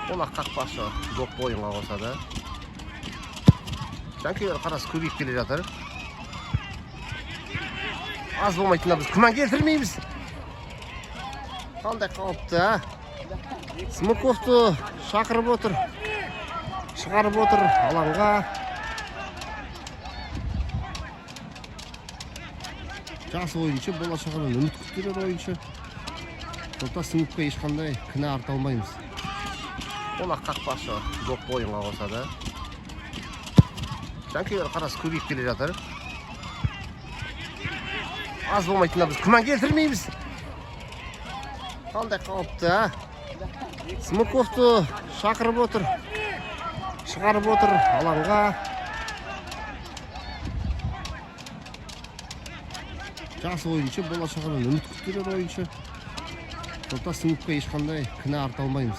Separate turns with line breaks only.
Қонақ қақпашы допты ойынға қосады. Жанкүйерлер қарасы көбейіп келе жатыр. Аз болмайтынына біз күмән келтірмейміз. Қандай қауіпті, а? Смыковты шақырып отыр. Шығарып отыр алаңға. Жас ойыншы, болашағынан үміт күттірер ойыншы. Сондықтан Смыковқа ешқандай кінә арта алмаймыз. Қонақ қақпашы допты ойынға қосады. Жанкүйерлер қарасы көбейіп келе жатыр. Аз болмайтынына біз күмән келтірмейміз. Қандай қауіпті, а? Смыковты шақырып отыр. Шығарып отыр алаңға. Жас ойыншы, болашағынан үміт күттірер ойыншы. Сондықтан Смыковқа ешқандай кінә арта алмаймыз.